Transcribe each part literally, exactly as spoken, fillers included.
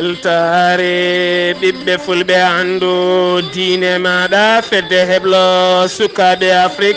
Weltaare ɓiɓɓe fulɓe, anndu diine maaɗa, fedde heblo sukaaɓe Afrik.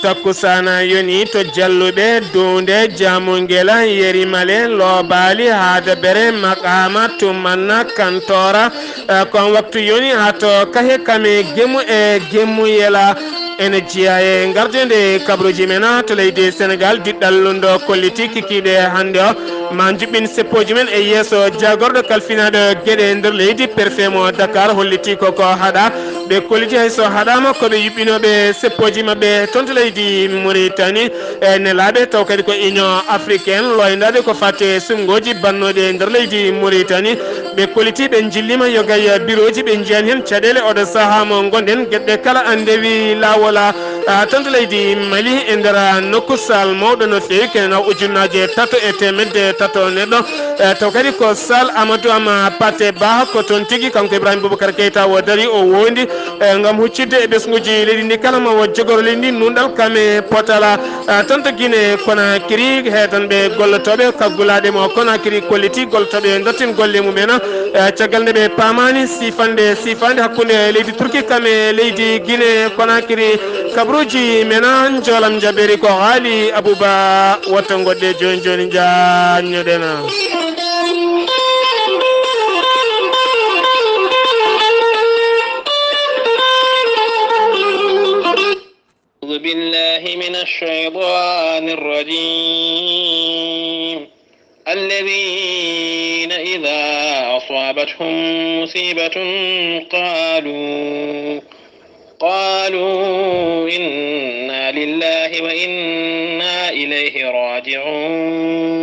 Takkusaana yoni to Jalluɓe, duunde Jaamungela, Yeri Male, Loobaali, Haada Bere, Maqaama, Tumanna, Kantoora. Eh, ko on waktu yoni haa to Kahe Kame, Gemu e Gemu Yela. Ene jeyaa e ngardeende kabaruuji men to leydi Senegaal, diɗɗal lundo kolliti kikiiɗe hannde o. Ma njuɓɓin seppooji men e yeeso jaagorɗo kalfinaaɗo geɗe nder leydi, perfet mo Dakar, holliti ko ko haɗa. Ɓe kolliti hay so haɗaama ko ɓe yuɓɓinooɓe seppooji maɓɓe toon to leydi Mauritanie. E nelaaɓe taw kadi ko Union Africaine, loyndaade ko faati e suɓngooji bannooɗi e nder leydi Mauritanie. Ɓe kolliti, ɓe njilliima yoga e birooji, ɓe njiyan heen caɗeele oɗo sahaa mo ngonɗen, geɗe kala a ndewi laawola. Ah, toon to leydi Mali, e nder nokku saal mawɗo no feewi, kene nawa ujunnaaje tato e teemedde tato neɗɗo. Eh, taw kadi ko saal Amadou Ama Pate Ba, ko toon tigi kanko Ibrahima Boubacar Keita o dari, o wondi, eh, ngam huccitde e ɓesnguuji leydi ndi kala ma o jogoro leydi ndi nunɗal kame potala. Eh, toon to Guinée Conakry, heetanɓe gollotooɓe kaggulaaɗe mo Conakry kolliti gollotooɓe dottin golle mumen. Eh, caggal nde ɓe paamaani siifande, siifande hakkunde leydi Turki kam e leydi Guinée Conakry. Kabaruuji men, njoolam jabeeri ko Haali Abuba. Woto ngoɗɗe jooni jooni, njaanñoɗen. أعوذ بالله من الشيطان الرجيم. الذين إذا أصابتهم مصيبة قالوا، قالوا إنا لله وإنا إليه راجعون.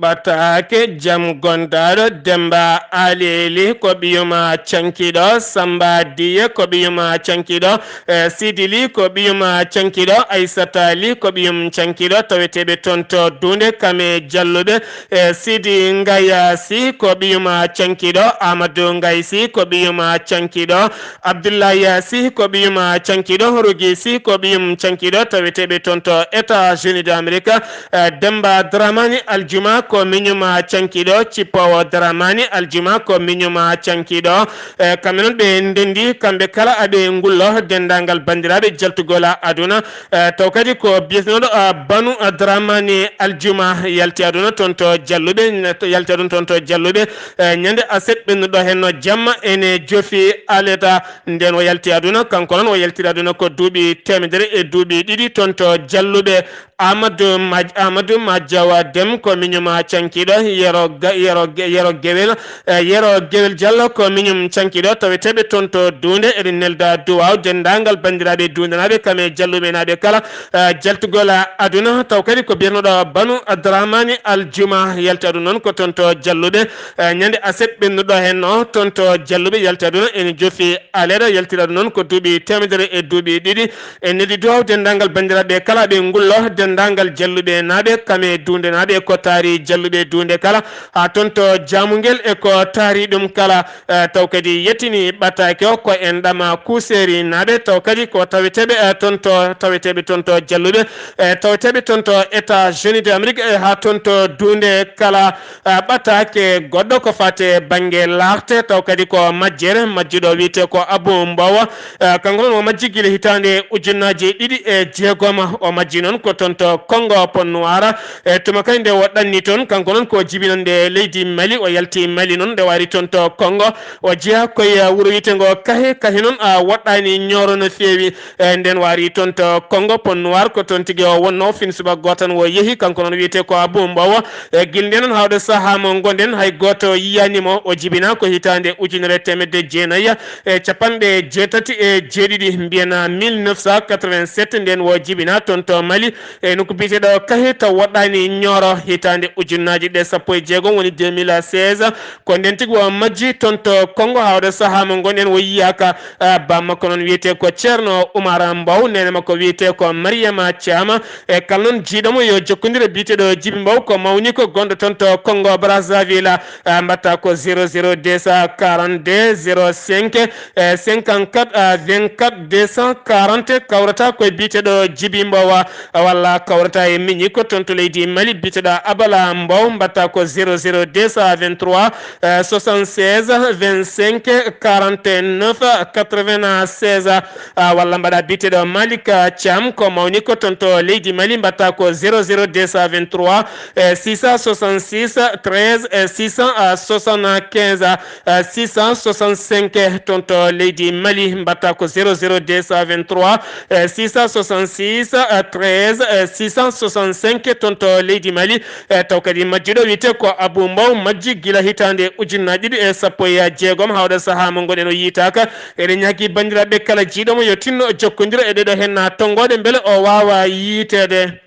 Ɓataake jam gondaaɗo, Demba Ali Li ko ɓiyum cankiiɗo, Samba Diye ko ɓiyum cankiiɗo, eh, Sidi Li ko ɓiyum cankiiɗo, Aissata Li ko ɓiyum cankiiɗo, taweteeɓe toon to Duunde Kame Jalluɓe, eh, Sidi Ngaya Si ko ɓiyum cankiiɗo, Amadou Ngay Si ko ɓiyum cankiiɗo, Abdoulaye Si ko ɓiyum cankiiɗo, Rougui Si ko ɓiyum cankiiɗo, taweteeɓe toon to États-Unis d'Amérique. Eh, Demba Dramani Aljuma ko miñum cankiiɗo, Cippoowo Dramani Aljuma ko miñum cankiiɗo. Eh, kamɓe noon ɓe ndenndi, kamɓe kala aɓe ngullo denndaangal banndiraaɓe jaltugol aduna. Eh, taw kadi ko biyetenooɗo, ah, Banu, ah, Dramani Aljuma yalti aduna toon to Jalluɓe, yalti aduna toon to Jalluɓe. Eh, ñande aset ɓennuɗo heen no jamma ene jofi aleta. Nden o yalti aduna, kanko noon o yaltiri aduna ko duuɓi teemedere e duuɓi ɗiɗi toon to Jalluɓe. Amadou Maj-, Amadou Madiawa Dem ko miñum cankiiɗo, Yero Ga-, Yero Ge-, Yero Gewel, eh, Yero Gewel Diallo ko miñum cankiiɗo, taweteeɓe toon to Duunde. Eɗen nelda duwaaw denndaangal banndiraaɓe duundenaaɓe kam e jalluɓenaaɓe kala, eh, jaltugol aduna, taw kadi ko biyetenooɗo Banu Dramani Aljuma yalti aduna noon ko toon to Jalluɓe, eh, ñande aset ɓennuɗo heen no toon to Jalluɓe yalti aduna ene jofi aleeɗo, yaltiraɗo noon ko duuɓi teemedere e duuɓi ɗiɗi. En neldi duwaw denndaangal banndiraaɓe kala ɓe ngullo, denndaangal Jalluɓe naaɓe, kam e Duunde naaɓe, ko taari Jalluɓe Duunde kala, haa toon to Jaamungel e ko taari ɗum kala. Eh, taw kadi yettini ɓataake o ko en ɗama Kuuseeri naaɓe, taw kadi ko taweteeɓe, eh, toon to, taweteeɓe toon to Jalluɓe, eh, taweteeɓe toon to États-Unis d'Amérique, eh, haa toon to Duunde kala. Ah, ɓataake goɗɗo ko faate bannge laarte, taw kadi ko majjere, majjuɗo wiyetee ko Abou Mbowa. Ah, kanko noon o majji gila hitaande ujunnaaji ɗiɗi e jeegom, o majji noon ko toon to Kongo Pointe Noire. E tuma kadi nde o ɗanni toon, kanko noon ko jibinannde leydi Mali, o yalti Mali noon, nde o ari toon to Kongo, o jeyaa koye wuro wiyetee ngo Kahe, Kahe noon, ah, woɗɗaani Ñooro no feewi. E nden o ari toon to Kongo Pointe Noire, ko toon tigi o wonno, fin subaka gooto tan o yehi, kanko noon wiyetee ko Abou Mbowa. E gila nden noon haa oɗo sahaa mo ngonɗen, hay gooto yiyaani mo. O jibinaa ko hitaande ujunere e teemedde jeenayi e capanɗe jeetati e jeeɗiɗi, mbiyanaa mille neuf cent quatre-vingt-sept, nden o jibinaa toon to Mali, e nokku biyeteeɗo Kahe, taw woɗɗaani Ñooro, hitaande ujunnaaji ɗe sappo e jeegom, woni deux mille seize. Ko nden tigi o majji toon to Kongo, haa oɗo sahaa mo ngonɗen o yiyaaka. Ah, baaba makko noon wiyetee ko Ceerno Umar Mbow, neene makko wiyetee ko Mariama Caama. E kala noon jiiɗo mo yo jokkondir e biyeteeɗo Jibi Mbow, ko mawni ko gonɗo toon to Kongo Brazzaville. Ah, mbaɗta ko zéro zéro deux cent quarante-deux zéro cinq, eh, cinquante-quatre, ah, vingt-quatre deux cent quarante. Kawrata ko e biyeteeɗo Jibi Mbow, ah, walla kawrata e miñi ko toon to leydi Mali, biyeteeɗo Abala Mbow, mbatta ko zéro zéro deux cent vingt-trois, euh, soixante-seize, vingt-cinq, quarante-neuf, quatre-vingt-seize, euh, walla mbaɗa biteɗo Malik, euh, Thiam, ko mawni ko toon to leydi Mali, mbatta ko zéro zéro deux cent vingt-trois, euh, six cent soixante-six, treize, euh, six cent soixante-quinze, euh, six cent soixante-cinq, toon to leydi Mali, mbatta ko zéro zéro deux cent vingt-trois, euh, six cent soixante-six, euh, treize, euh, six cent soixante-cinq, toon to leydi Mali. E taw kadi majjuɗo wiyetee ko Abou Mbow, majji gila hitaande ujunnaji ɗiɗi e sappo e jeegom, haa oɗo sahaa mo ngonɗen o yiytaaka. Eɗen ñaagii banndiraaɓe kala jiiɗo mo yo tinno jokkondira e ɗeɗo hennaa tonngooɗe mbele o waawa yiyteede.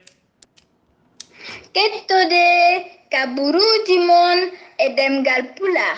Kettode kabaruuji mon e ɗemngal Pulaar,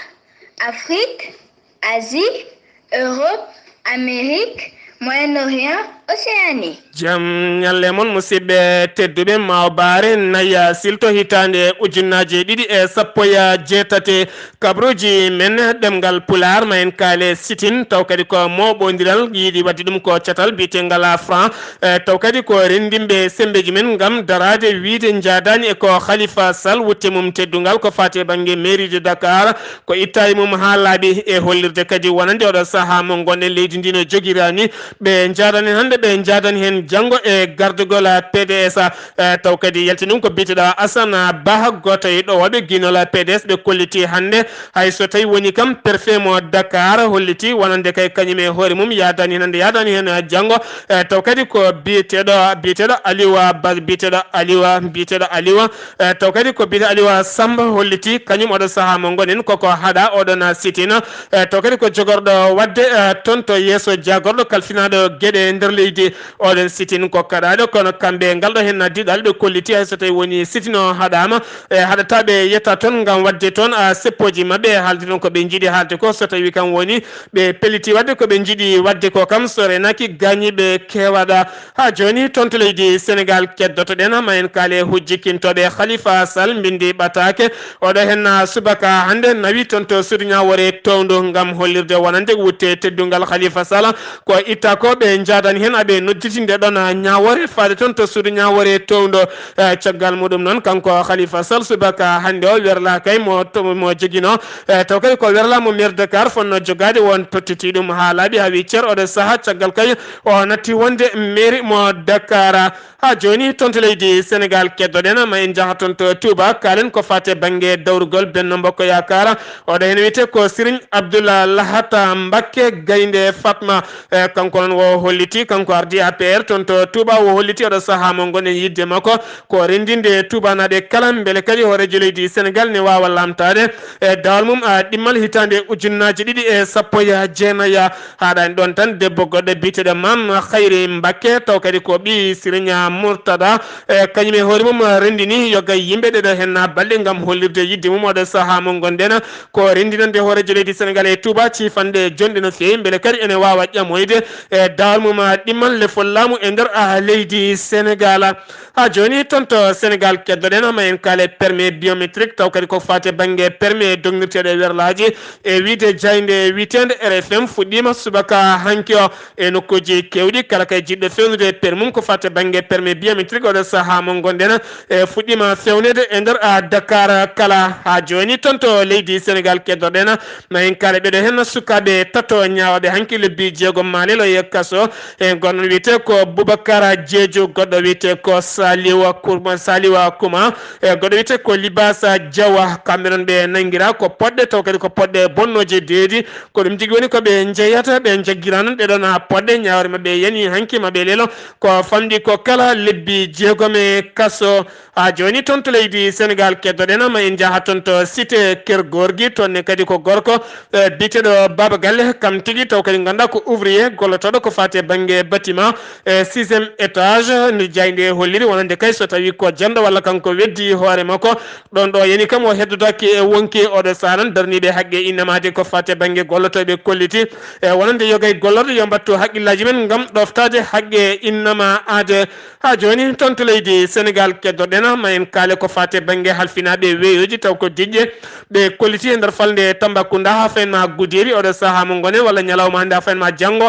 Afrik, Asie, Europe, Amérique, Moyen-Orient, Océanie. Jam ñalle mon, musidɓe tedduɓe. Mawbaare naya silto hitaande ujunnaaje ɗiɗi e sappo e jeetati. Kabaruuji men ɗemngal Pulaar ma en kaale sitin, taw kadi ko mooɓondiral yiɗi waɗde ɗum ko catal biyetengal franc. E taw kadi ko renndinɓe semmbeeji men ngam daraade wiyde njaadaani e ko Khalifa Sall wutte mum teddungal ko faati e bannge mairie de Dakar. Ko itta e mum haa laaɓi e hollirde kadi wonande oɗo sahaa mo ngonɗen, leydi ndi no jogiraani. Ɓe njaadani hannde, ɓe njaadani heen janngo e gardagol P D S. Eh, taw kadi yalti ɗum ko biyeteɗo Assane Bah, gooto e ɗowoɓe giinol P D S ɓe kolliti hannde. Hay so tawi woni kam préfet mo Dakar holliti wonande kay kañum e hoore mum yaadani heen hannde, yaadani heen janngo. Eh, taw kadi ko biyeteɗo, biyeteɗo Aliou Ba, biyeteɗo Aliou, biyeteɗo Aliou Eh, taw kadi ko biyeteɗo Aliou Samba holliti kañum oɗo sahaa mo ngonɗen koko haɗa oɗon sitin. Eh, taw kadi ko jogorɗo waɗde, eh, toon to yeeso jaagorɗo kalfinaaɗo geɗe nder leydi oɗon sitin ko kaɗaaɗo, kono kamɓe ngal ɗo heen diɗal ɓe kolliti hay so tawi woni sitin o haɗaama, eh, haɗata ɓe yetta toon ngam waɗde toon, ah, seppooji maɓɓe e haalde toon ko ɓe njiɗi haalde ko so tawi kam woni ɓe pelliti waɗde ko ɓe njiɗi waɗde ko kam so renaaki gaañiiɓe keewaɗa. Haa jooni toon to leydi Senegaal keddoto-ɗen, ma en kaale hujjikintooɓe Khalifa Sall mbinndi ɓataake. Oɗo heen subaka hannde nawi toon to suudu ñaawoore towndu ngam hollirde wonande wutte teddungal Khalifa Sall. Ko itta ko ɓe njaadani heen aɓe nodditinde ɗoon ñaawoore faade toon to suudu ñaawoore towndu. Eh, caggal muɗum noon kanko Khalifa Sall subaka hannde o werla kay mo to, mo jogino. Eh, taw kay ko werla mo maire Dakar fonno jogaade won tottiti ɗum haa laaɓi haa wi cer oɗo saha caggal kay o natti wonde mairie mo Dakar. Haa jooni toon to leydi Senegaal keddoɗen ma en njaha toon to Touba kaalen ko faate bannge dawrugol Benno Mbokk Yaakaar. Oɗo heen wiyetee ko Serigne Abdoulaye Lahata Mbacké Gaynde Fatma. Eh, kanko noon o holliti, kanko ardii A P R toon to Touba, o holliti oɗo sahaa mo ngonɗen yiɗde makko ko renndinde Toubanaaɓe kala mbele kadi hooreejo leydi Senegaal ne waawa lamtaade e dawal mum, ah, ɗimmal hitaande ujunnaaji ɗiɗi e sappo e jeenayi. Haaɗaani ɗoon tan, debbo goɗɗo biyeteeɗo Mame Khayri Mbacké, taw kadi ko ɓii Serigne Mourtada, e kañum e hoore mum renndini yoga e yimɓe ɗeɗo heen balɗe ngam hollirde yiɗde mum oɗo sahaa mo ngonɗen ko renndinande hooreejo leydi Senegaal e Touba ciifanɗe jonɗe no feewi mbele kadi ene waawa ƴamoyde e dawal mum ɗimmal lefol laamu e nder, ah, leydi Senegaal. Haa jooni toon to Senegaal keddoɗen ma en kaale permis biométrique taw kadi ko faate bannge permis dognirteeɗo e werlaaji e wiyde jaaynde wiyeteende R F M fuɗɗiima subaka hanki o e nokkuuji keewɗi. Kala kay jiɗɗo feewnude permis mum ko faate bannge permis biométrique oɗo sahaa mo ngonɗen e fuɗɗiima feewneede e nder, ah, Dakar kala. Haa jooni toon to leydi Senegaal keddoɗen ma en kaale ɓeɗo heen sukaaɓe tato ñaawɓe hanki lebbi jeegom maa lelo e kaso. E goɗɗo wiyetee ko Boubacar Diédhiou, goɗɗo wiyetee ko Saliwa Kouma, Saliwa Kouma, e goɗɗo wiyetee ko Libasa Diawa. Kamɓe noon ɓe nanngiraa ko poɗɗe taw kadi ko poɗɗe bonnooje deedi. Ko ɗum tigi woni ko ɓe njeyata, ɓe njaggira noon ɗee ɗoon poɗɗe. Ñaawre maɓɓe yani hanki maɓɓe lelo ko famɗi ko kala lebbi jeegom e kaso. Haa jooni toon to leydi Senegaal keddoɗen ma en njaha toon to cité Keur Gorgui, toon ne kadi ko gorko, eh, biyeteeɗo Baaba Galle, kam tigi taw kadi ngannduɗaa ko ouvrier gollotooɗo ko faate bannge bâtiment, eh, sixième étage, no jaaynde holliri wonande kay so tawi ko janɗo walla kanko weddi hoore makko. Ɗoon ɗo yani kam o heddotaake e wonki oɗo saha noon darniiɓe haqqe innama aade ko faate bannge gollotooɓe kolliti, eh, wonande yoga e gollorɗe yo mbattu haqqillaaji men ngam ɗoftaade haqqe innama aade. Haa jooni toon to leydi Senegaal keddoɗen ma en kaale ko faate bannge halfinaaɓe weeyooji taw ko diƴƴe ɓe kolliti e nder falnde Tambacounda haa fayin ma Goudiry oɗo sahaa mo ngonen walla ñalawma hannde haa fayin ma janngo.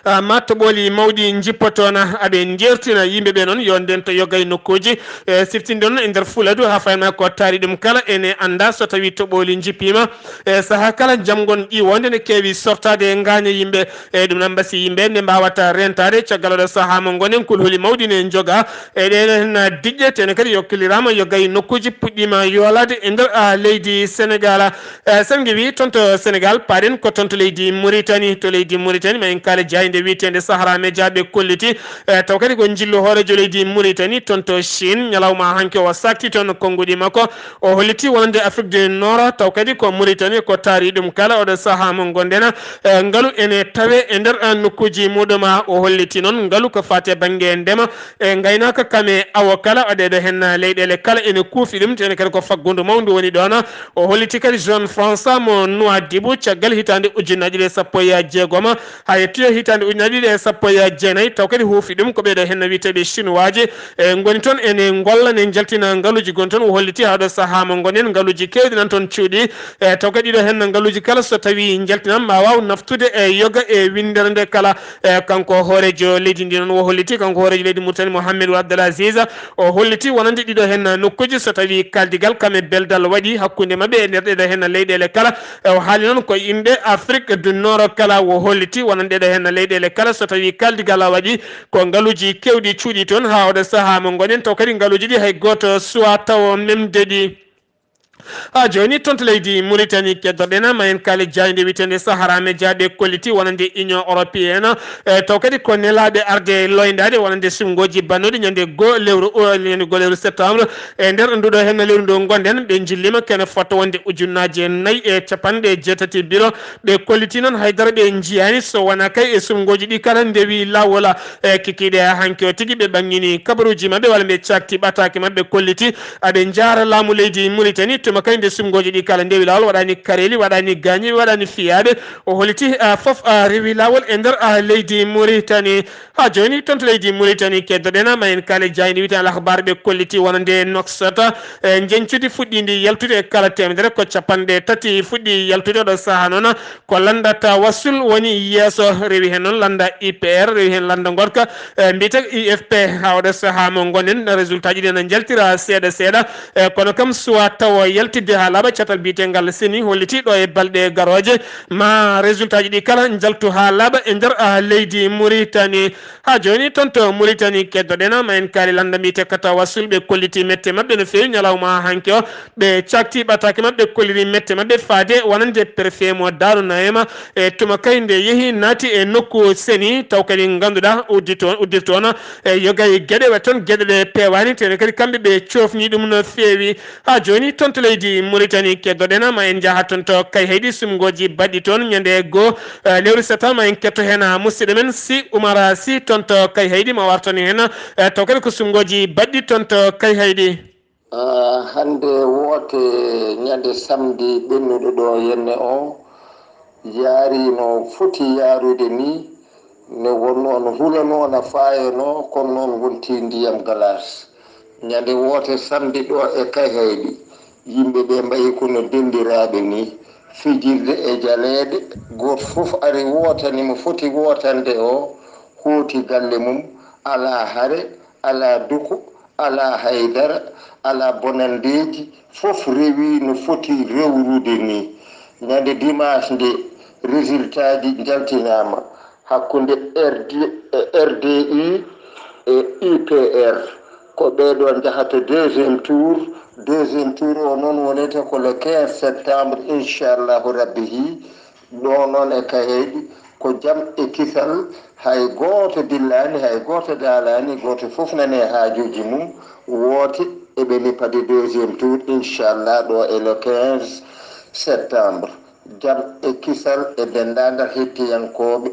Ah, ma toɓooli mawɗi njippotoona, aɓe njeertina yimɓe ɓe noon yo ndento yoga e nokkuuji. E siftinde noon e nder Fuladu, haa fayna ko taari ɗum kala, ene annda so tawi toɓooli njippiima. E sahaa kala, njamngon ƴiwonde ne keewi sortaade e ngaaña yimɓe. E ɗum noon mbasi yimɓe nde mbaawata rentaade caggal oɗo sahaa mo ngonen, kulhuli mawɗi ne njoga. E ɗeɗen diƴƴe tene kadi yokkiliraama yoga e nokkuuji puɗɗiima yoolaade e nder, ah, leydi Senegal. Eh, Senngi wi toon to Senegal, paaɗen ko toon to leydi Muritani. To leydi Muritani, ma en kaale jaaynde wiyeteende Sahara Media ɓe kolliti, eh, taw kadi ko njillu hooreejo leydi Muritani toon to Chine, ñalawma hanki o sakti toon konnguɗi makko. O holliti wonande Afrique du Nord, taw kadi ko Muritani ko taari ɗum kala oɗo sahaa mo ngonɗen, eh, ngalu ene tawe e nder, eh, nokkuuji muɗum. O holliti noon ngalu ko faati e bannge ndema, e ngaynaaka kam e awo kala, waɗeede heen leyɗeele kala ene kuufi ɗum, tene kadi ko faggundu mawndu woni ɗoon. O holliti kadi Jean François mo Nouadhibou caggal hitaande ujunnaji ɗiɗi e sappo e jeegom, haa yettoyo hitaande ujunnaji ɗiɗi e sappo e jeenayi, taw kadi huufi ɗum ko ɓeeɗo heen wiyeteeɓe Chinois ji, e ngoni toon ene ngolla ne njaltina ngaluuji gon toon. O holliti haa ɗo sahaa mo ngonen ngaluuji keewɗi nan toon cuuɗi, e taw kadi ɗiɗo heen ngaluuji kala so tawi njaltinama ma waaw naftude e yoga e winndere nde kala. E, kanko hooreejo leydi ndi noon o holliti, kanko hooreejo leydi Mauritanie Mohamed Ould Abdel Aziz, o holliti wonande ɗiɗo heen nokkuuji so tawi kaaldigal kam e beldal waɗi hakkunde maɓɓe e nder ɗeɗo heen leyɗeele kala. E, o haali noon ko innde Afrique du Nord kala, o holliti wonande ɗeɗo heen leyɗeele kala so tawi kaaldigal waɗi ko ngaluuji keewɗi cuuɗi toon haa oɗo sahaa mo ngonen, taw kadi ngaluuji ɗi hay gooto suwaa tawo memde ɗi. Haa jooni toon to leydi Muritani keddoɗen, ma en kaali jaaynde wiyeteende Sahara Media ɓe kolliti wonande Union Européenne, e taw kadi ko nelaaɓe arde loyndaade wonande suɓngooji bannuɗi ñande goo lewru o, ñande goo lewru septembre. E nder nduɗo heen lewru ndu ngonɗen, ɓe njilliima kene fotto wonde ujunnaaje nayi e capanɗe jeetati biro. Ɓe kolliti noon haydara ɓe njiyaani so wonaa kay e suɓngooji ɗi kala ndewi laawol. E kikiiɗe hanki o tigi ɓe ɓangini kabaruuji maɓɓe walla ɓe cakti ɓataake maɓɓe kolliti. Aɓe njaara laamu leydi Muritani tuma kay nde suɓngooji ɗi kala ndewi laawol, waɗaani kareeli, waɗaani gaañiiɓe, waɗaani fiyaaɓe. O holliti, ah, fof, ah, rewi laawol e nder, ah, leydi Muritani. Haa jooni toon to leydi Muritani keddoɗen ma en kaale jaaynde wiyeteende Al Akhbar ɓe kolliti wonande noksata, e njeñcudi fuɗɗiindi yaltude e kala teemedere ko capanɗe tati fuɗɗi yaltude oɗo sahaa noon. Ko lannda Tawassul woni yeeso, rewi heen noon lannda I P R, rewi heen lannda ngoɗka, e, mbiyetee I F P. Haa oɗo sahaa mo ngonɗen, résultat ji ɗi ene njaltira seeɗa seeɗa, e, kono kam suwaa tawo yaltidde haa laaɓa catal biyeteengal seni holliti ɗo e balɗe garooje ma résultat ji ɗi kala njaltu haa laaɓa e nder, ah, leydi Muritani. Haa jooni toon to Muritani keddoɗen ma en kaali lannda mbiyetee ka Tawassul ɓe kolliti mette maɓɓe no feewi ñalawma hanki o. Ɓe cakti ɓataake maɓɓe, kolliri mette maɓɓe faade wonande préfet mo Daaru Nayma. E tuma kay nde yehi naati e nokku seni, taw kadi ngannduɗaa uddito-, uddirtoon e yoga e geɗe, waɗi toon geɗe ɗe peewaani, tene kadi kamɓe ɓe coofni ɗum no feewi. Haa jooni toon to leydi Muritani keddoɗen ma en njaha toon to Kayhayɗi, suɓngooji baɗɗi toon ñande goo, eh, lewru septembre, ma en ketto heen, ah, musidɗo men Si Umara Si toon to Kayhayɗi, ma wartani heen, eh, taw kadi ko suɓngooji baɗɗi toon to Kayhayɗi. Ah, hannde woote ñande samedi ɓennuɗo ɗo yenne o yaari no foti yaarude ni, ne wonno no hulano, na faayano, kono noon wonti ndiyam galaas. Ñande woote samedi ɗo e Kayhayɗi, yimɓe ɓe mbayi kono denndiraaɓe ni, fijirde e jaleeɗe, gooto fof ari wootani mo foti wootande o, hooti galle mum, alaa hare, alaa duko, alaa haydara, alaa bonanndeeji, fof rewi no foti rewrude ni. Ñande dimanche nde, résultat ji njaltinaama hakkunde R D, R D U e U P R. Ko ɓee ɗoo njahata deuxième tour. Deuxième tour o noon wonete ko le quinze septembre, inchallahu rabbihi. Ɗo noon e Kayhayɗi ko jam e kisal, hay gooto dillaani, hay gooto daalaani, gooto fof nani e haajuuji mum, woote eɓe ni paade deuxième tour, inchallah, ɗo e le quinze septembre. Jam e kisal e denndaangal hettiyankooɓe.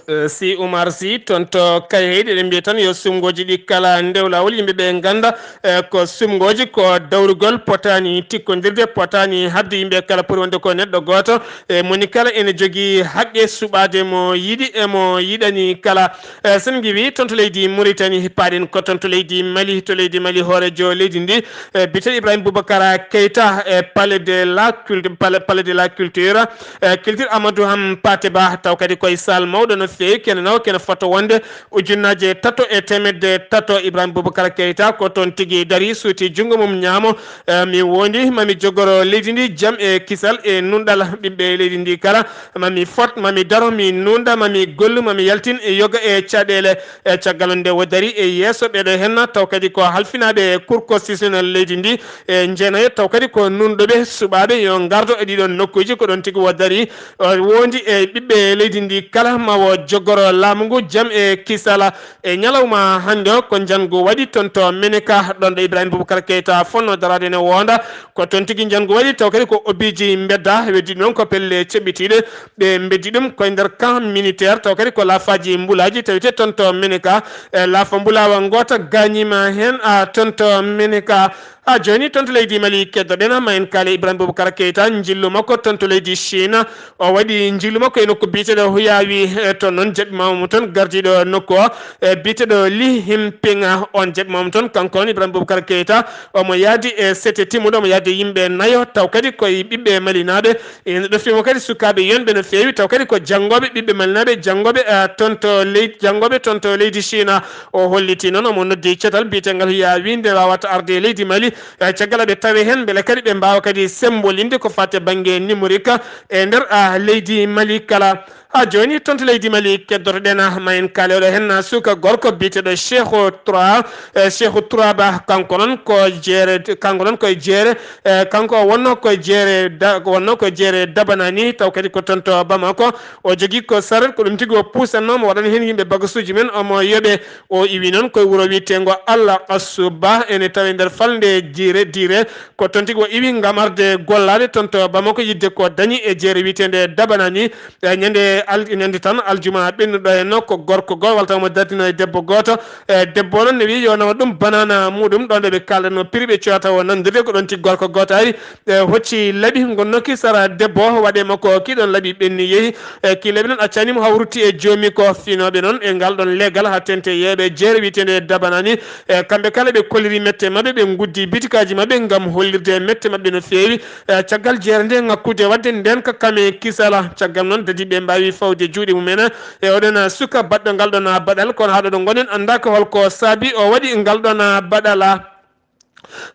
Eh, si Umar si toon to Kayhayɗi, eɗen mbiya tan yo suɓngooji ɗi kala ndew laawol, yimɓe ɓe ngannda, eh, ko suɓngooji ko dawrugol, potaani tikkondirde, potaani haɓde yimɓe kala, poti wonde ko neɗɗo gooto, e moni kala ene jogii haqqe suɓaade mo yiɗi e mo yiɗani kala. Eh, so en ngiwii toon to leydi Mauritanie, paaɗen ko toon to leydi Mali, to leydi Mali hooreejo leydi ndi, eh, biyeteeɗo Ibrahima Boubacar Keita, e Palais de la Culture, Palais, Palais de la Culture, eh, Culture Amadou Hampâté Bâ, taw kadi koye salle mawɗo no feewi, kene nawa kene fota wonde ujunnaaje tato e teemedde tato. Ibrahima Boubacar Keita ko toon tigi darii, suuti junngo mum ñaamo, eh, mi wondi, mami jogoro leydi ndi jam e kisal e nunɗal, ɓiɓɓe leydi ndi kala, mami fot, mami daro, mi nunɗa, mami gollu, mami yaltin e yoga e caɗeele. E caggal nde o darii e yeeso ɓeeɗo henna, taw kadi ko halfinaaɓe e Cour constitutionnelle leydi ndi, e jeenayo, taw kadi ko nunɗuɓe, suɓaaɓe yo ngardo e ɗiɗon nokkuuji, ko ɗoon tigi o darii. O wondi e ɓiɓɓe leydi ndi kala, ma o jogoro laamu ngu jam e kisala. E ñalawma hannde o, ko njanngu waɗi toon to Meneka, ɗoon ɗo Ibrahima Boubacar Keita fotnoo daraade ene woonda. Ko toon tigi njanngu waɗi, taw kadi ko obiiji mbedda, weddi noon ko pelle ceɓɓitiiɗe, ɓe mbeddi ɗum koye nder camp militaire, taw kadi ko laafaaji mbulaaji tawetee toon to Meneka. E laafa mbulaawa ngoota gaañiima heen, a, toon to Meneka. Haa jooni, toon to leydi Mali, keddoɗen ma en kaale Ibrahima Boubacar Keita, njillu makko toon to leydi Chine. O waɗi njillu makko e nokku biyeteeɗo Huyawi, e toon noon jaɓiima mo toon gardiiɗo nokku o, e biyeteeɗo Li Himping. On jaɓiima mo toon, kanko noon Ibrahima Boubacar Keita, omo yahdi e sete timmuɗo, omo yahdi e yimɓe nayo, taw kadi koye ɓiɓɓe malinaaɓe. Ene ɗofii mo kadi sukaaɓe yonɓe no feewi, taw kadi ko janngooɓe, ɓiɓɓe malinaaɓe janngooɓe, eh, toon to leydi, janngooɓe toon to leydi Chine. O holliti noon omo noddi cetal biyeteengal Huyawi nde waawata arde e leydi Mali, eh, caggal ɓe tawe heen, mbele kadi ɓe mbaawa kadi semmbolinde ko faati e bannge numérique e nder, ah, leydi Mali kala. Haa jooni, toon to leydi Mali, keddoto-ɗen, ah, ma en kaale oɗo heen, ah, suka gorko biyeteeɗo Cheikhou Trois, eh, Cheikhou Trois Ba, kanko noon ko jeere, kanko noon ko e jeere, eh, kanko o wonnoo ko e jeere da-, ko wonnoo ko e jeere Dabanani, taw kadi ko toon to Bamako. O jogii ko saret, ko ɗum tigi o puusannoo, omo waɗani heen yimɓe bagasuuji mum, omo yoɓe. O iwi noon ko e wuro wiyeteengo Alla Assuba, ene tawi nder falnde Jire, Dire. Ko toon tigi o iwi ngam arde gollaade toon to Bamako, yiɗde ko dañi e jeere wiyeteende Dabanani. E ñande al-, ñande tan aljuma ɓennuɗo heen, ko gorko goo walla taw omo dardino e debbo gooto. E debbo o noon ne wiyi yo nawa ɗum banana muɗum, ɗoon ɗo ɓe kaaldanoo prix ɓe coyata o nanndude, ko ɗoon tigi gorko gooto ari, e hocci laaɓi, ngonnooki sara debbo o, waɗi e makko ki ɗoon laaɓi ɓenni yehi. E ki laaɓi noon accani mo hawrutti e joomi ko finooɓe noon e ngal ɗoon leegal haa teeŋti e yeeɓe jeere wiyeteende Dabanani. E kamɓe kala ɓe kolliri mette maɓɓe, ɓe nguddi bitikaaji maɓɓe ngam hollirde mette maɓɓe no feewi. E caggal jeere nde ŋakkude waɗde ndeen ka kame kisala, caggal noon dadi ɓe mbaawi fawde juuɗe mum en e oɗon suka baɗɗo ngal ɗoon baɗal, kono haa ɗo ɗo ngonɗen anndaa ko holko saabi o waɗi ngal ɗoon baɗal.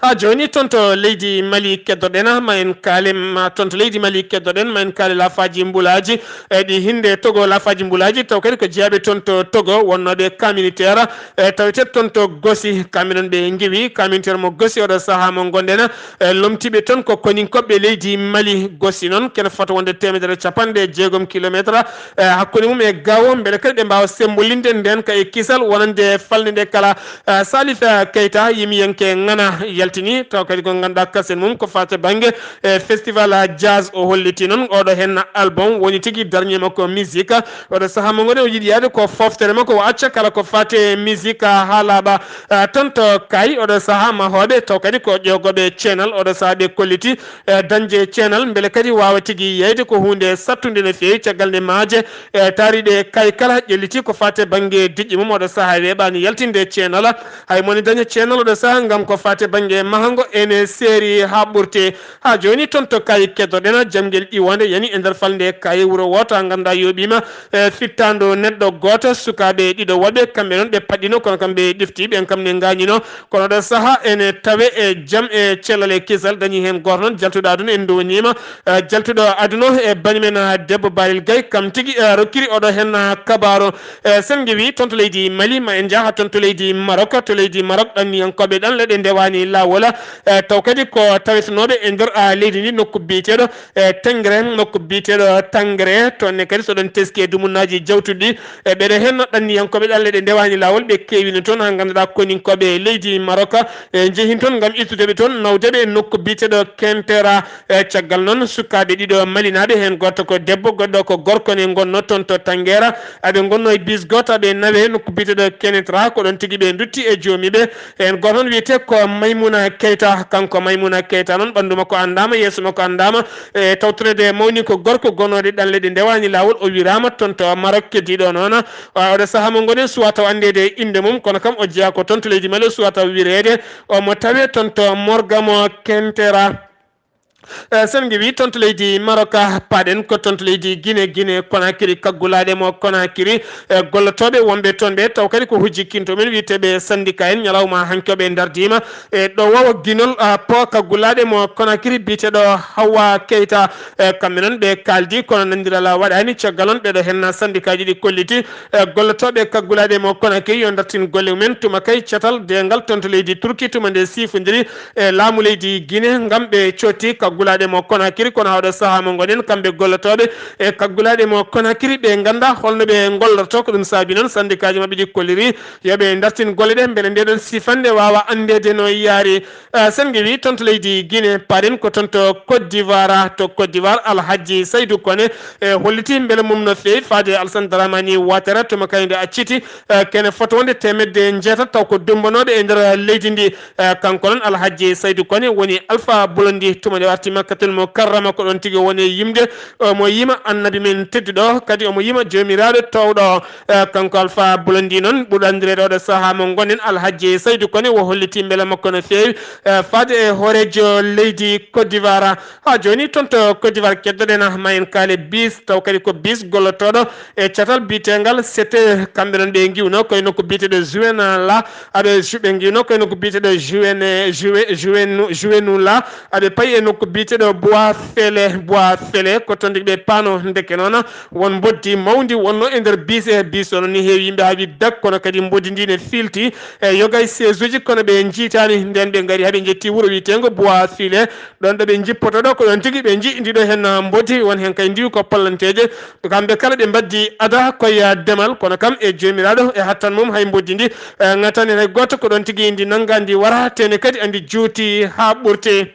Haa jooni toon to leydi Mali keddoɗen, ma en kaale ma toon to leydi Mali keddoɗen, ma en kaale laafaaji mbulaaji, e ɗi hinnde Togo, laafaaji mbulaaji, taw kadi ko jeyaaɓe toon to Togo wonnooɓe camp militaire, e tawetee toon to Gosi, kamɓe noon ɓe ngiwi camp militaire mo Gosi oɗo sahaa mo ngonɗen, e lomtiiɓe toon ko koninkooɓe leydi Mali. Gosi noon kene fota wonde teemedere e capanɗe jeegom kilometre, e hakkunde mum e Gao, mbele kadi ɓe mbaawa semmbolinde ndeen ka e kisal wonande falnde nde kala. Eh, Salif, eh, Keita, yimiyanke ŋana yaltini, taw kadi ko ngannduɗaa kasen mum ko faati bannge, eh, festival, eh, jazz o holliti noon oɗo heen album woni tigi dernier makko musique. Oɗo sahaa mo ngoni o yiɗi yaade ko foftere makko o acca kala ko faati musique haa laaɓa. Eh, toon to Kay oɗo sahaa mahooɓe taw kadi ko ƴeewgooɓe ceenal oɗo sahaa ɓe kolliti, eh, dañde ceenal mbele kadi waawa tigi yeyde ko huunde sattunde no feewi caggal nde maaje, eh, taariiɗe Kay kala ƴelliti ko faati bannge diƴƴe mum oɗo sahaa weeɓaani yaltinde ceenal. Hay moni daña ceenal oɗo sahaa ngam ko faati bannge mahango ene seeri haa ɓurti. Haa jooni toon to Kay keddoɗen jamngel ƴiwonde yani e nder falnde Kay wuro wooto ngannduɗaa yooɓiima, eh, fittaandu neɗɗo gooto sukaaɓe ɗiɗo woɓɓe kamɓe noon ɓe paɗɗino kono kam ɓe ɗifti ɓen kam ne ngaañino. Kono oɗo sahaa ene tawe e jam e cellal e kisal dañi heen gooto noon jaltuɗo aduna en ndowniima. Eh, jaltuɗo aduna e bani men, ah, debbo Barel Gay kam tigi, eh, rokkiri oɗo heen, ah, kabaaru. Eh, sen ngewi toon to leydi Mali ma en njaha toon to leydi Maroc, to leydi Maroc ɗanniyankooɓe ɗan leɗe ndewa ni laawol, eh, taw kadi ko tawetenooɓe e nder, ah, leydi ndi, nokku biyeteeɗo, eh, Tengre, nokku biyeteeɗo Tangre. Toon ne kadi, so ɗon teski e dumunnaaji jawtuɗi, eh, ɓeɗe heen ɗanniyankooɓe ɗanle ɗe ndewaani laawol, ɓe keewino toon, haa ngannduɗaa koninkooɓe leydi Maroc, eh, njehin toon ngam ittude ɓe toon, nawde ɓe e nokku biyeteeɗo Kentera. Eh, caggal noon, sukaaɓe ɗiɗo malinaaɓe, heen gooto ko debbo, goɗɗo ko gorko, ne ngonnoo toon to Tangera. Aɓe ngonnoo e bis gooto, aɓe nawe nokku biyeteeɗo Kenetra, ko ɗoon tigi ɓe ndutti e joomiiɓe. Heen gooto noon wiyetee ko Maymuna Keyta. Kanko Maymuna Keyta noon, ɓanndu makko anndaama, yeeso makko anndaama. E tawtoreede mawni ko gorko gonooɗo e ɗanle ɗe ndewaani laawol, o wiraama toon to Maroc. Keddiiɗo noon, a, oɗo sahaa mo ngonen suwaa taw anndeede innde mum, kono kam o jeyaa ko toon to leydi Mali, o suwaa taw wireede. Omo tawee toon to Morgamo Kentera. Eh, sen ngewi toon to leydi Maroc, paaɗen ko toon to leydi Guinée, Guinée Conakry, kaggulaaɗe mo Conakry, eh, gollotooɓe wonɓe toon ɓe, taw kadi ko hujjikinto men wiyeteeɓe syndicat en, ñalawma hanki o ɓe ndardiima e ɗo wawa ginol, ah, po kaggulaaɗe mo Conakry biyeteeɗo Hawa Keita. Eh, kamɓe noon ɓe kaaldi, kono nanndiral waɗaani. Caggal noon, ɓeɗo henna syndicat ji ɗi kolliti, eh, gollotooɓe kaggulaaɗe mo Conakry yo ndartin golle mumen tuma kay catal deengal toon to leydi Turki, tuma nde siifondiri e laamu leydi Guinée ngam ɓe cotti kaggulaaɗe mo Conakry. Kono haa oɗo sahaa mo ngonen, kamɓe gollotooɓe e kaggulaaɗe mo Conakry, ɓe nganndaa holno ɓe ngollorto. Ko ɗum saabi noon syndicat ji maɓɓe ɗi kolliri yo ɓe ndartin golle ɗe, mbele nde ɗon siifannde waawa anndeede no yaari. Eh, sen ngewi toon to leydi Guinée, paaɗen ko toon to Côte d'Ivoire. To Côte d'Ivoire, Alhaji Saydou Koné, eh, holliti mbele mum no feewi faade Alassane Dramani Ouattara, tuma kay nde acciti, eh, kene fota wonde teemedde njeetati, taw ko dumbanooɓe e nder leydi ndi. Eh, kanko noon, Alhaji Saydou Koné, woni Alpha Blondy, tuma nde warti Makkatul Mukarrama, ko ɗoon tigi woni yimde, omo yima Annabi men tedduɗo, kadi omo yima Joomiraaɗo toowɗo. Eh, kanko Alpha Blondy noon, ɓurɗo anndireede oɗo sahaa mo ngonen, Alhaji Saydou Koné, o holliti mbela makko no feewi, eh, faade e hooreejo leydi Côte d'Ivoire. Haa jooni, toon to Côte d'Ivoire, keddoɗen, ah, ma en kaale bis, taw kadi ko bis gollotooɗo e catal biyetengal C T E. Kamɓe noon, ɓe ngiwno koye nokku biyeteeɗo Juwen la, aɓe ju-, ɓe ngiwno koye nokku biyeteeɗo Juwen, Juwe-, Juwenu-, Juwenu la, aɓe payi e nokku biyeteeɗo Bois Fele, Bois Fele, ko toon tigi ɓe paano. Ndeke noon, won mboddi mawndi wonno e nder bis e bis, onon ni heewi yimɓe haa wi dak, kono kadi mboddi ndi ne filti e yoga e siège uji, kono ɓe njiitaani. Nden ɓe ngari haa ɓe njetti wuro wiyeteengo Bois Fele, ɗoon ɗo ɓe njippoto ɗo, ko ɗoon tigi ɓe njii ndi ɗo heen mboddi, won heen kay ndiwi ko pallanteeje. Kamɓe kala ɓe mbaddi ada koye demal, kono kam e Joomiraaɗo e hattan mum, hay mboddi ndi, eh, ŋatani hay gooto, ko ɗoon tigi ndi nannga, ndi wara, tene kadi andi juuti haa ɓurti.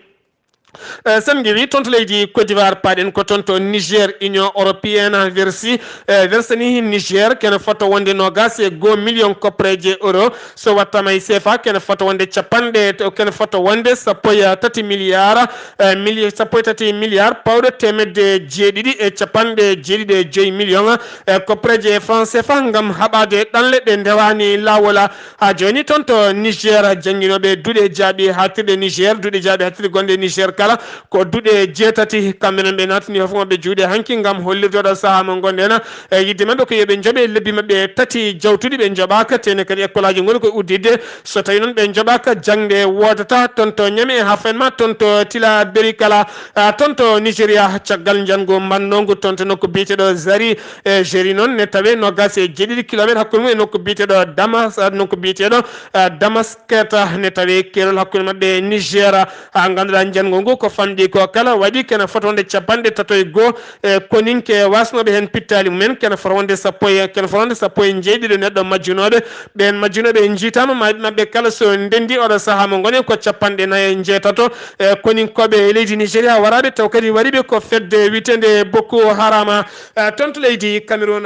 Eh, sen ngewi toon to leydi Côte d'Ivoire, paaɗen ko toon to Niger. Union européenne wersi, eh, wersani Niger kene fota wonde noogaas e goo million koppareeje euro. So wattaama e C F A, kene fota wonde capanɗe, kene fota wonde sappo e tati milliard, eh, milli-, sappo e tati milliard pawɗo teemedde jeeɗiɗi e capanɗe jeeɗiɗi e joyi million, eh, koppareeje franc C F A ngam haɓaade ɗanle ɗe ndewaani laawol. Haa jooni toon to Niger, jannginooɓe duɗe jaaɓi haaɗtirɗe Niger, duɗe jaaɓi haaɗtirɗe gonɗe Niger kala, ko duɗe jeetati. Kamɓe noon ɓe naatani fof maɓɓe juuɗe hanki ngam hollirde oɗo sahaa mo ngonɗen. E yiɗde maɓɓe ko yo ɓe njoɓe lebbi maɓɓe tati jawtuɗi, ɓe njoɓaaka, tene kadi école aji ngoni koye udditde. So tawi noon ɓe njoɓaaka, jaŋde woodata toon to Niamey e haa fenma toon to Tilla Beri kala, ah, toon to Nigeria, caggal njanngu mannongu toon to nokku biyeteeɗo Zari. E Zari noon ne tawe noogaas e jeeɗiɗi kilometre hakkunde mum e nokku biyeteeɗo Damas, ah, nokku biyeteeɗo, ah, Damas. Keeta ne tawi keerol hakkunde maɓɓe e Niger. Haa ngannduɗaa njanngu ngu ko famɗi ko kala waɗi kene fota wonde capanɗe tato e goo e koninke wasnooɓe heen pittaali mumen, kene fota wonde sappo e, kene fota wonde sappo e njeeɗiɗo neɗɗo majjunooɓe. Ɓeen majjunooɓe njiitaama, maaɓe maɓɓe kala so ndenndi oɗo sahaa mo ngonen ko capanɗe nayi e njeetato e koninkooɓe e leydi Nigeria waraaɓe, taw kadi wariɓe ko fedde wiyeteende Boko Haram, eh, toon to leydi Cameroun.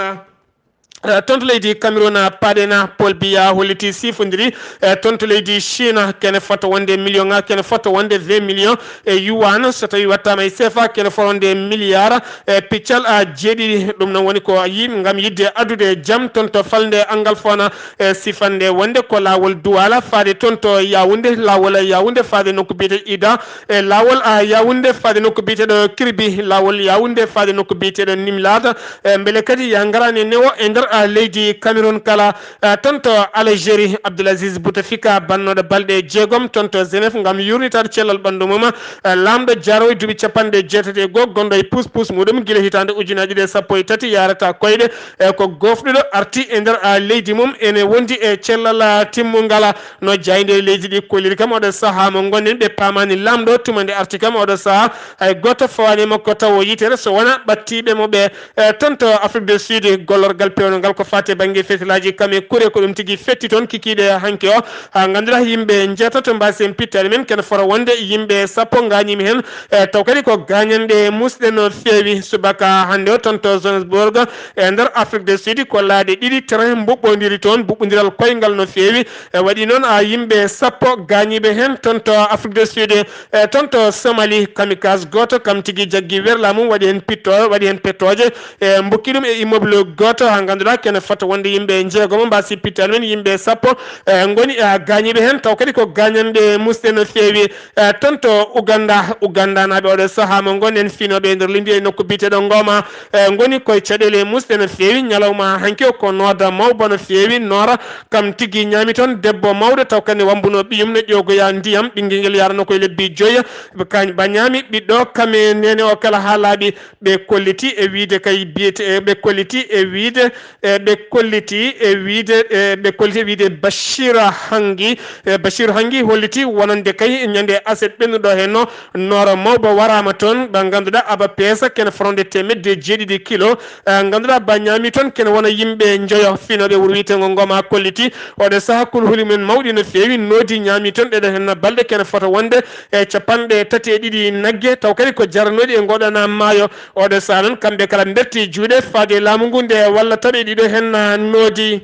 Eh, toon to leydi Cameroun, paaɗen, Paul Biya holliti sifondiri, eh, toon to leydi Chine, kene fota wonde million, kene fota wonde vingt millions e yuan, so tawi wattaama e C F A, kene fota wonde milliard, eh, piccal, ah, jeeɗiɗi. Ɗum noon woni ko yi-, ngam yiɗde addude jam toon to falnde Angalfona, eh, sifande wonde ko laawol Douala faade toon to Yaoundé, laawol Yaoundé faade nokku biyeteeɗo Ida, e laawol, ah, Yaoundé faade nokku biyeteeɗo Kirbi, laawol Yaoundé faade nokku biyeteeɗo Nimlata, e mbele kadi ya ngarani newo e nder a leydi Cameroun kala, a, toon to Algérie, Abdoulaziz Bouteflika, bannooɗo balɗe jeegom toon to Genève ngam yuurnitaade cellal ɓanndu mum. A, laamɗo jaarowo e duuɓi capanɗe jeetati e goo, gonɗo e puus puus muɗum gila hitaande ujunaaji ɗiɗi e sappo e tati, yaarata koyɗe, e ko goofɗuɗo arti e nder, a, leydi mum, ene wondi e cellal, a, timmungal, a, no jaaynde leydi ɗi kolliri kam. Oɗo sahaa mo ngonɗen, ɓe paamaani laamɗo tuma nde arti kam. Oɗo sahaa hay gooto fawaani e makko tawo yitere so wonaa ɓattiiɓe mo ɓe. E, toon to Afrique du Sud, gollorgal peewngal ko faati e bannge fetelaaji kam e kure, ko ɗum tigi fetti toon kikiiɗe hanki o. Haa ngannduɗaa yimɓe njeetato mbaasi heen pittaali men, kene fota wonde yimɓe sappo ngaañiima heen. E, taw kadi ko gaañanɗe muusɗe no feewi. Subaka hannde o toon to Johannesburg e nder Afrique du Sud ko laaɗe ɗiɗi train mbuɓɓondiri toon, mbuɓɓondiral koyngal no feewi. E, waɗi noon a yimɓe sappo gaañiiɓe heen toon to Afrique du Sud. E, toon to Somali, kamikaze gooto kam tigi jaggi werla mum, waɗi heen pitto-, waɗi heen pettooje, e, mbukki ɗum e immeuble gooto, haa ngannduɗaa kene fota wonde yimɓe njeegomo mbaasi pittaali men, yimɓe sappo, e, ngoni, e, gaañiiɓe heen, taw kadi ko gaañanɗe muusɗe no feewi. E, toon to Uganda, Ugandanaaɓe oɗo sahaa mo ngonɗen, finooɓe e nder leydi e nokku biyeteeɗo Ngoma, e, ngoni koye caɗeele muusɗe no feewi. Ñalawma hanki o ko nooda mawba no feewi, noora kam tigi ñaami toon debbo mawɗo, taw kadi wambunoo ɓiyum no ƴoogoya ndiyam, ɓinngel ngel yarano koye lebbi joyi. Ɓe kañ ba ñaami ɓiɗɗo kam e neene o kala haa laaɓi. Ɓe kolliti e wiyde kay biyete, e ɓe kolliti e wiyde, e ɓe kolliti e wiyde, e ɓe kolliti e wiyde Bachir Hangi. E Bachir Hangi holliti wonande kay ñande aset ɓennuɗo heen o, noora mawba waraama toon, ɓe ngannduɗaa aba peesa kene fota wonde teemedde jeeɗiɗi kilo. E, ngannduɗaa ba ñaami toon kene wona yimɓe njoyo, finooɓe wuro wiyeteengo Ngoma kolliti. Oɗo sahaa kulhuli men mawɗi no feewi, noodi ñaami toon ɗeɗo heen balɗe kene fota wonde e capanɗe tati e ɗiɗi nagge, taw kadi ko jaranooɗi e ngoɗana maayo. Oɗo sahaa noon kamɓe kala mberti juuɗe faade e laamu ngu nde walla taɓe ɗiɗo heen noodi.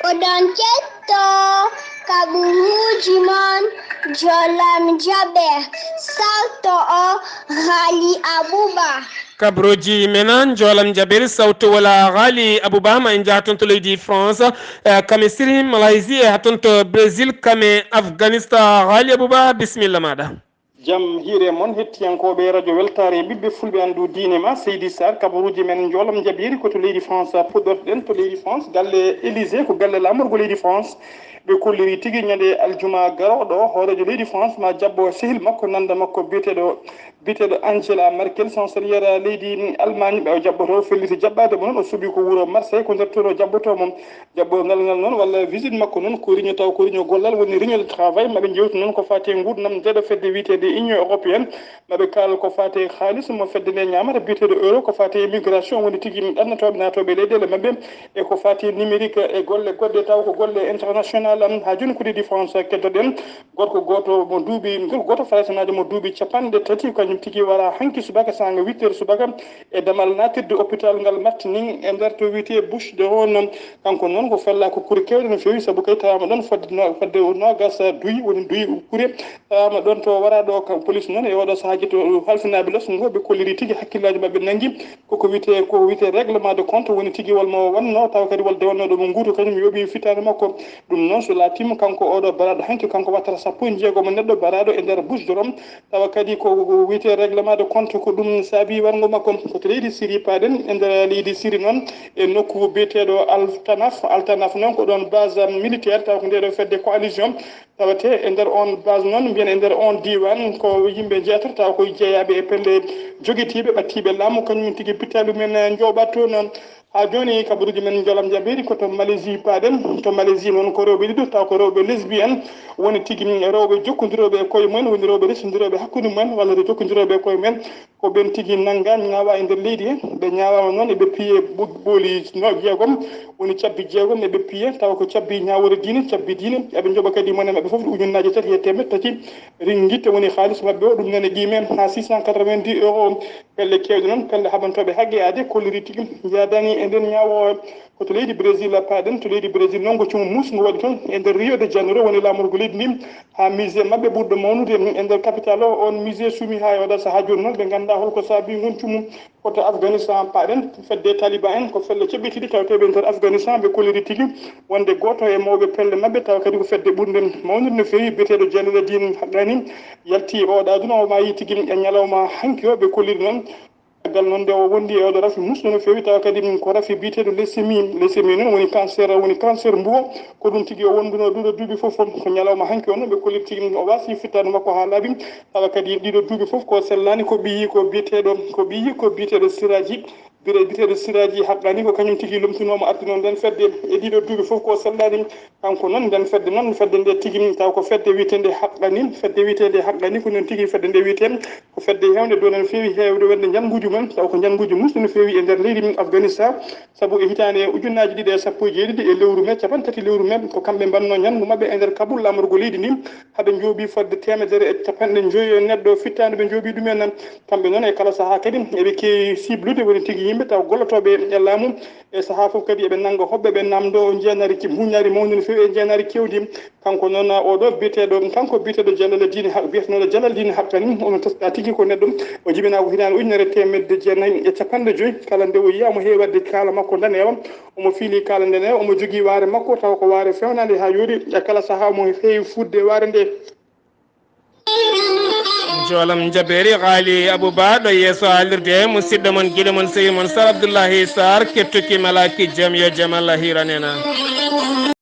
Oɗon ketto kaɓuruuji mon Jolam Jaɓe, salto o Ghali Abuba. Kaɓuruuji men Jolam Jaɓe, sawto wala Ghali Abuba, ma en njaha toon to leydi France, e, kame siri Malaysie, e, haa toon to Brésil, kame Afghanistan. Ghali Abuba, bisimilla maaɗa. Jam hiire mon hettiyankooɓe radio weltaare ɓiɓɓe fulɓe anndu diine ma seydi Sarr, kabaruuji men njoolam njaɓiiri ko to leydi France puɗɗortoɗen. To leydi France, galle Élysée ko galle laamorgo leydi France. Ɓe kolliri tigi ñande aljuma garooɗo hooreejo leydi France ma jaɓɓo sehil makko nannda makko biyeteeɗo biyeteeɗo Angela Merkel, chancelière leydi Allemagne. Ɓe o jaɓɓoto felliti jaɓɓaade mo noon, o suɓi ko wuro Marseille, ko nder toon o jaɓɓoto mo. Jaɓɓorgal ngal noon walla visite makko noon ko riño taw ko riño gollal woni riño de travail. Maɓe njewtu noon ko faati e nguurndam ndeɗo fedde wiyeteende Union européenne. Maɓe kaal ko faati e haalis mo fedde nde ñaamata biyeteeɗo euro, ko faati e immigration woni tigi ɗannatooɓe naatooɓe leyɗeele maɓɓe, e ko faati e numérique e golle goɗɗe taw ko golle international. Haa jooni ko leydi France keddoɗen gorko gooto mo duuɓi, gorko gooto faransanaajo mo duuɓi capanɗe tati, kañum tigi wara hanki subaka saanga huit heures subaka e damal naatirde hôpital ngal Martinique e nder to wiyetee Bouches du Rhône. Kanko noon ko fellaa ko kure keewɗe no feewi, sabu kay tawaama ɗoon fodde no-, fodde noogas duuyi, woni duuyi kure. Tawaama ɗoon to wara ɗo ka police noon e oɗo sahaaji to halfinaaɓe les ngo ɓe kolliri tigi hakkillaaji maɓɓe nanngi koko wiyetee, ko wiyetee règlement de compte, woni tigi wol mo wannoo tawa kadi wol dewannooɗo mo nguuto kañum yooɓi fittaandu makko. Ɗum noon so laatiima kanko oɗo baraaɗo hanki kanko wattata sappo e njeegomo neɗɗo baraaɗo e nder Bouches du Rhône. Tawa kadi ko wiyetee règlement de compte, ko ɗum saabi warngo makko. Ko to leydi Syrie paaɗen, e nder leydi Syrie noon, e nokku biyeteeɗo Al Tanaf. Al Tanaf noon ko ɗoon base militaire, tawa ko ndeɗo fedde coalition. Tawatee e nder oon base noon, mbiyen e nder oon diiwaan, ko yimɓe jeetato, tawa ko jeyaaɓe e pelle jogitiiɓe, ɓattiiɓe laamu, kañum tigi pittaali mumen njooɓat toon. Haa jooni, kabaruuji men njoolam njaɓiiri ko to Malaisie paaɗen. To Malaisie noon ko rewɓe ɗiɗo, taw ko rewɓe lesbienne, woni tigi rewɓe jokkondirooɓe e koye mumen, woni rewɓe resondirooɓe hakkunde mumen, walla rewɓe jokkondirooɓe e koye mumen. Ko ɓeen tigi nanngaa, ñaawaa e nder leydi he. Ɓe ñaawaama noon, eɓe piyee ɓo-, ɓooli no-, jeegom, woni cabbi jeegom eɓe piyee, tawa ko cabbi ñaawoore diine, cabbi diine. Eɓe njoɓa kadi mone maɓɓe fof ujunnaaje tati e teemeɗɗe tati ringgit, woni haalis maɓɓe o, ɗum nene qiime haa six cent quatre-vingt-dix euros. Pelle keewɗe noon, pelle haɓantooɓe haqqe aade kolliri tigi yaadaani e nden ñaawoowo. Ko to leydi Brésil paaɗen, to leydi Brésil noon ko cumu muusngu waɗi toon e nder Rio de Janeiro, woni laamorgo leydi ndi, haa musée maɓɓe ɓurɗo mawnude e nder capital o. Oon musée suumi haa e oɗo sahaa jooni noon, ɓe nganndaa hol ko saabii ngun cumu. Ko to Afganistan paaɗen, fedde Taliban en, ko felle ceɓɓitiiɗe tawateeɓe e nder Afganistan, ɓe kolliri tigi wonde gooto e mawɓe pelle maɓɓe, tawa kadi ko fedde ɓurnde mawnude no feewi, biyeteeɗo Jalaluddin Haqqani, yalti oɗo aduna, o maayi tigi e ñalawma hanki o. Ɓe kolliri noon Caggal noon nde o wondi e oɗo rafi musɗo no feewi, tawa kadi ko rafi biyeteeɗo leucémie. Leucémie noon woni cancer, woni cancer mbuwo. Ko ɗum tigi o wonduno ɗuɗo duuɓi fof fof. Ko ñalawma hanki o noon ɓe kolli tigi o waasi fittaandu makko haa laaɓi. Tawa kadi ɗiɗo duuɓi fof ko sellaani, ko ɓiyi ko biyeteeɗo, ko ɓiyi ko biyeteeɗo Siraji. Bire biyeteeɗo Siraji Haqqani ko kañum tigi lomtunooma artuno nden fedde e ɗiɗo duuɓi fof ko sellaani. Kanko noon nden fedde noon, fedde nde tigi taw ko fedde wiyeteende Haqqani, fedde wiyeteende Haqqani ko noon tigi fedde nde wiyetee ko fedde heewnde dow no feewi heewde wonde njannguuji mum, taw ko njannguuji musɗi no feewi e nder leydi Afghanistan. Sabu e hitaande ujunnaaji ɗiɗi e sappo e jeeɗiɗi e lewru mee, capanɗe tati lewru mee, ko kamɓe mbaɗnoo njanngu maɓɓe e nder Kabul, laamorgo leydi ndi, haɓe njooɓii fodde teemedere e capanɗe njoyo e neɗɗo fittaandu ɓe njooɓii ɗum en. Kamɓe noon e kala sahaa kadi eɓe keewi siblude woni tigi yimɓe taw gollotooɓe e laamu. E sahaa fof kadi eɓe nannga hoɓɓe ɓe naamndoo njeenaari ki-, huñaari mawndi no feewi e njeenaari keewndi. Kanko noon oɗo biyeteeɗo, kanko biyeteeɗo Jalal Diine Haq-, biyeteeɗo Jalal Diine Haqqani, omo teska tigi ko neɗɗo o jibinaa ko hitaande ujunere teemedde jeenayi e capanɗe joyi. Kala nde o yiya omo heewi waɗde kaala makko ndaneewa, omo fiili kaala nde neewa, omo jogii waare makko tawa ko waare fewnaande haa yooɗi. E kala sahaa omo heewi fuɗde waare nde. Joolam Jabeeri Xaali Abu Ba ɗo yeeso haalirde, musidɗo mon, giɗo mon, sehil mon, Sar Abdullahi Sar, kettuki malaaki jam, yo jam Allah hiiran en.